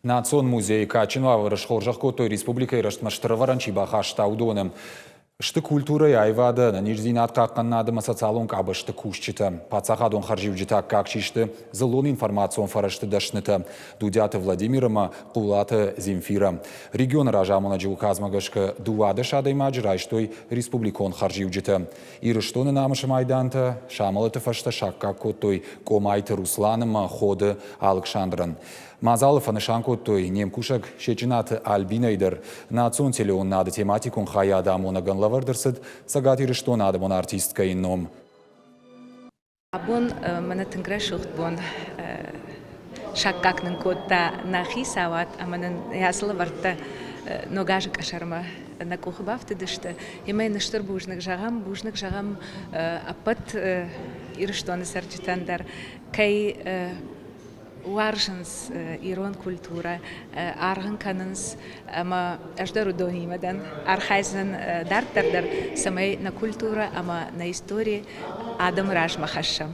Национ музейы кадджын уавӕры схорзӕх кодтой республикӕйы рӕзтмӕ стыр ӕвӕрӕн чи бахаста, уыдоны. Сты культурӕйы, аивады, ӕнӕниздзинад хъахъхъӕнынады ӕмӕ социалон къабӕзты кусджытӕ. Паддзахадон хӕрзиуджыты аккаг систы дзыллон информацион фӕрӕзты дӕснытӕ Дудиаты Владимир ӕмӕ Хъулаты Земфирӕ. Регионы разамонӕджы указмӕ гӕсгӕ 12 адӕймаджы райстой республикон хӕрзиуджытӕ. Ирыстоны намысы майдантӕ сӕ амӕлӕты фӕстӕ саккаг кодтой Къомайты Руслан ӕмӕ Ходы Алыксандрӕн. Мадзалы фӕнысан кодтой не мкусӕг Сечъынаты Альбинӕйы дӕр. Национ телеуынынады тематикон хайады амонӕгӕн лӕвӕрд ӕрцыд Цӕгат Ирыстоны адӕмон артисткӕйы ном. Абон мӕнӕ тынг рӕсугъд бон саккаг нын кодта нӕ хицауад ӕмӕ нын ацы лӕвӕрттӕ ног азы къӕсӕрмӕ нӕ къухы бафтыдысты. Ӕмӕ йын стыр бузныг зӕгъӕм, бузныг зӕгъӕм ӕппӕт Ирыстоны цӕрджытӕн дӕр, кӕй уарзынц ирон культурӕ, аргъ ын кӕнынц ӕмӕ ӕз дӕр уыдонимӕ дӕн. Архайдзӕн дарддӕр дӕр, цӕмӕй нӕ культурӕ ӕмӕ нӕ истори адӕмы размӕ хӕссӕм.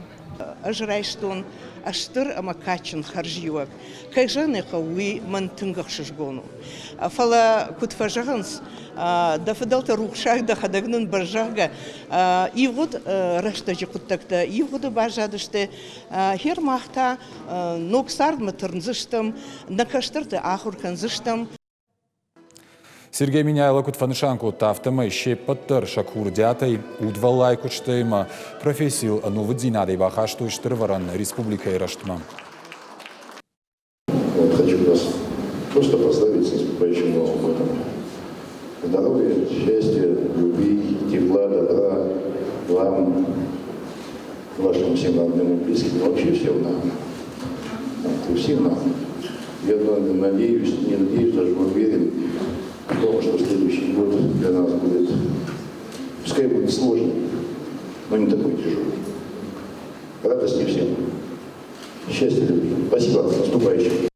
Ӕз райстон стыр ӕмӕ кадджын хӕрзиуӕг. Кӕй зӕгъын ӕй хъӕуы, уый мӕн тынг ӕхсызгон у. Фӕлӕ, куыд фӕзӕгъынц, дӕ фыдӕлтӕ рухсаг дӕхӕдӕг нын бӕрз, зӕгъгӕ, ивгъуыд рӕстӕджы хъуыддӕгтӕ ивгъуыды баззадысты. Гъер мах та ног цардмӕ тырндзыстӕм, нӕ кӕстӕрты ахуыр кӕндзыстӕм. Сергей Меняйло куыд фӕнысан кодта, афтӕмӕй се ппӕт дӕр сӕ курдиатӕй, удвӕллай куыстӕй ӕмӕ профессийыл ӕнувыддзинадӕй бахастой стыр ӕвӕрӕн республикӕйы рӕзтмӕ. Вот хочу вас просто поздравить с наступающим Новым годом. Здоровья, счастья, любви, тепла, добра вам, вашим всем родным и близким, вообще всем нам. Вот, и всем нам. Я надеюсь, не надеюсь, даже уверен в том, что следующий год для нас будет, пускай будет сложный, но не такой тяжелый. Радости всем. Счастья, любви. Спасибо. С наступающим.